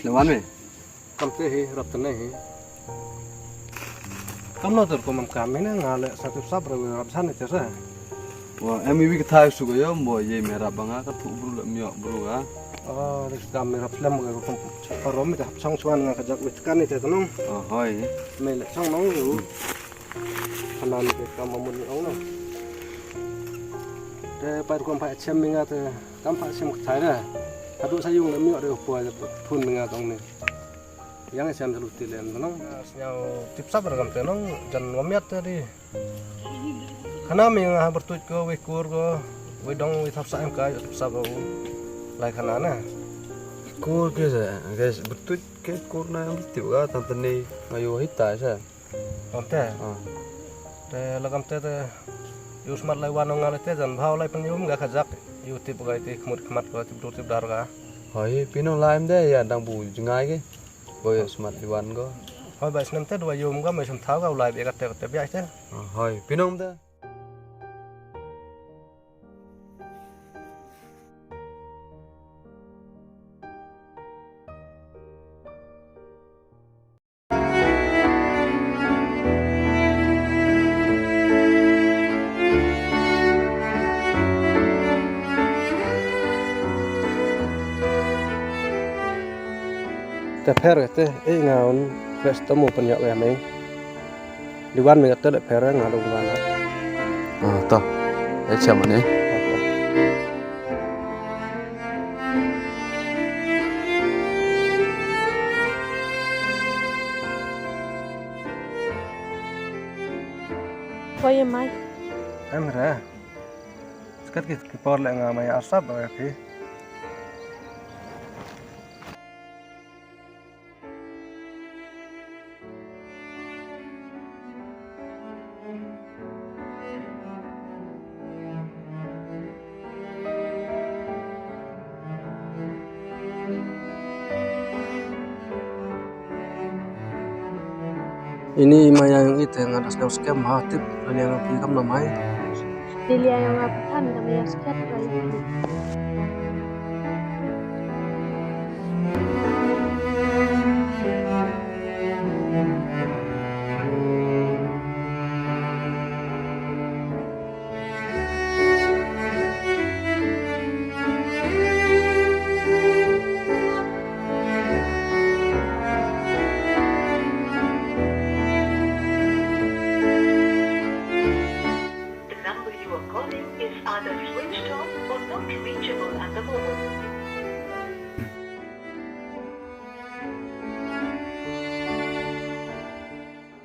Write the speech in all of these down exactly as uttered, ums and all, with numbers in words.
Le wan me. Kamte hi, rap tene hi. Kamno tur ko mam kam hi na, nga le sa tip sap ra rap san te sa. Wa, em wi ka thai su ko yom, bo ye me rap ba nga, ka thu bru le myo bru nga. Oh, ris kam me rap lem ko ko. Parom me ta hap chong chuan nga ka jak wit kan ni te nong. Oh, hoi. Me le chong nong yu. Khanan te kam amun ni ong na. Te par kom pa chem mi nga te. Kam pha sim ka thai na. Hadu sa yung na miok de poi de phun mi nga tong ni. Yang sim de luti lem nong. Sñiaw tip sap ra kam te nong jan wa miat te di. Khana mi nga ha bertuit ko, we kur ko, we dong, we thap sa em ka, tip sap u. Lai khana na. Kur ke sa, guys, bertuit ke kur na em tip ka, tang tani, nga yu hita sa. Om te. Ah. Te la kam te te. Yu smat lai wan ong nga le te jan bhau lai pynjum nga khajak. Yu tip ka ti khmut khmat ka tip dur tip dar ka. Hoi, pynong lai em de ya dang bu jngai ke. Bo yu smat lai wan ko. Hoi, ba snem te dua yum ka me sum thau ka lai bi ka te ka te bia te. Ah, hoi, pynong te. Te pher te, e nga un, pres to mo pynyak ya me. Di wan me te le pher nga dong wan. Ah, to. E chama ni. Poi mai. Em re. Skat ki, ki por le nga mai arsap ba phi. Ini i maya yong i te nga da sñiaw skhem ha tip, da liang yong phi kamno mai. Di liang yong nga pthan da maya skhem ra yong phi. The number you are calling is either switched off or not reachable at the moment.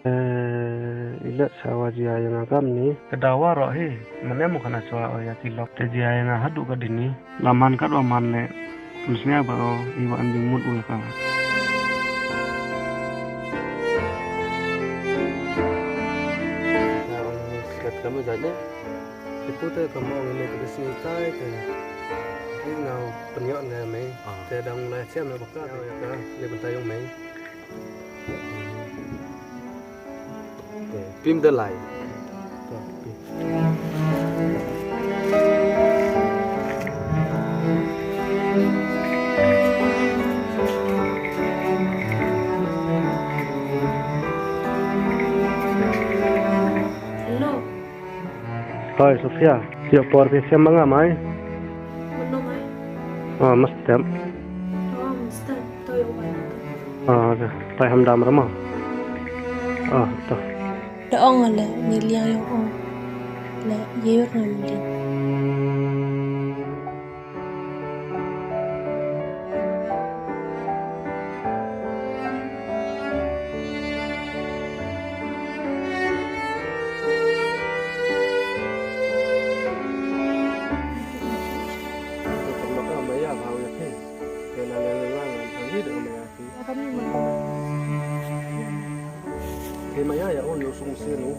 Eh, i let sa wa jia ya nga kam ni. Ka dawa ro hi, mane mo khana chwa o ya ti lok. Te jia ya nga hadu ka dini. La man kat wa man le, msnya ba o, i wa an jingmut u ya ka. Kat kam jane. Ipu te kam ong ne ka bisni tai te. Ni nau pynyoh ne me. Ah. Te dang la chem na baka ya ka, ni bentai yong me. Pim da lai. Hello. Hoi, Sofia. Yoh por phi siam ma nga mai. Mano mai? Ah, mastem. Oh, mastem. To yoh bai. Ah, okay. Pai ham dam ra ma. Ah, to. Da ong le, ni liang yong ong. Le, ye yur na mending. Te maya ya o yo sung sinu.